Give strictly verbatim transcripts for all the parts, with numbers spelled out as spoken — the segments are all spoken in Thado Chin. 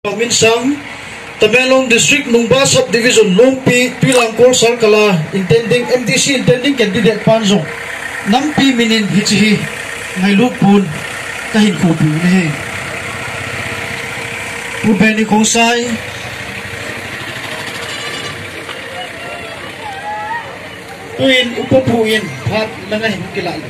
Minsang, Tamenglong District, Nungba Subdivision, Lungpi, Tuilangkol Circle a intending, M D C intending candidate pan jong nampi minin hiche hi ngailut pon kahin khopi u ahi. Pu Benny Khongsai. Tuin Upa Pu in phat langa hin kilah le.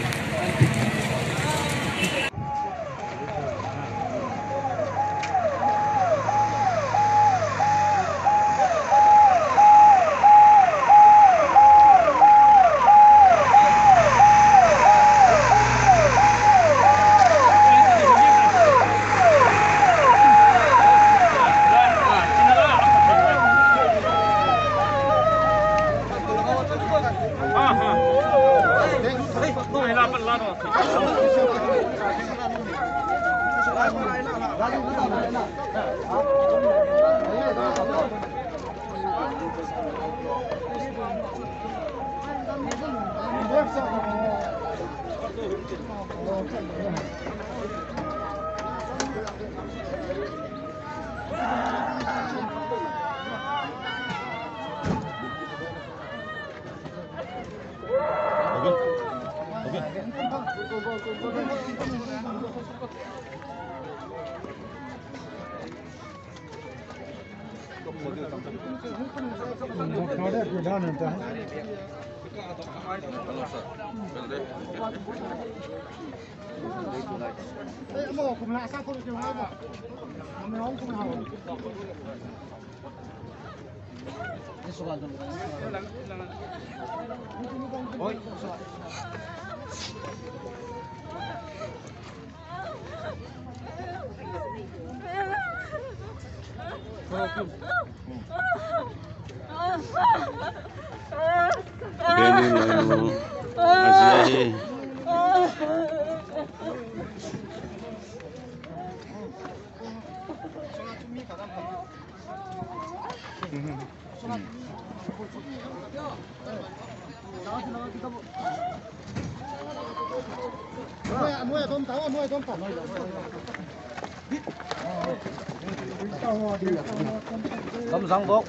Beni lanu. Aji ahi. Lamjang bok.